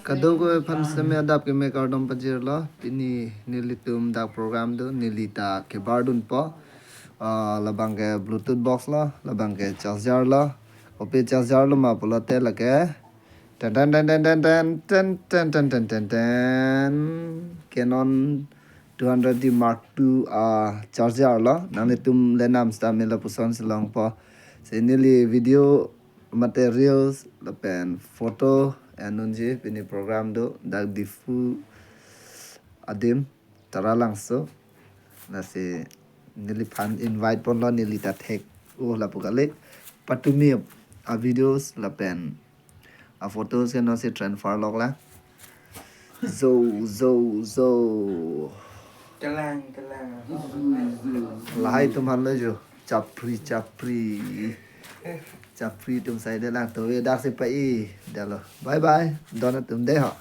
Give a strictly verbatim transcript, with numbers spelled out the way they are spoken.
Kadokave aphan seme adap keme kardom pajirlo. Pini nelitum dak program do, neli ta kebardunpo. Ah, labang ke Bluetooth box lo, labang ke charger lo. Kopi charger lo ma pulote lake ten ten ten ten ten ten ten ten ten ten ten ten, Canon two hundred D Mark two a charger lo. Nanglitum le nam seta me lapuson si longpo. Si neli video materials lapen photo enunji pini program do dak Diphu adim Taralangso. Lasi neliphan invite ponlo, neli ta thek-o lapu kali. Patumi a videos lapen a photos ke non si transfer lok la. Zo, zo, zo. Kelang, kelang. Lahai atum aphan lo jo. Chapri, chapri. Chapri atum sai de lang to. Dak si pa-i. Dalo. Bye bye. Don atum de ho.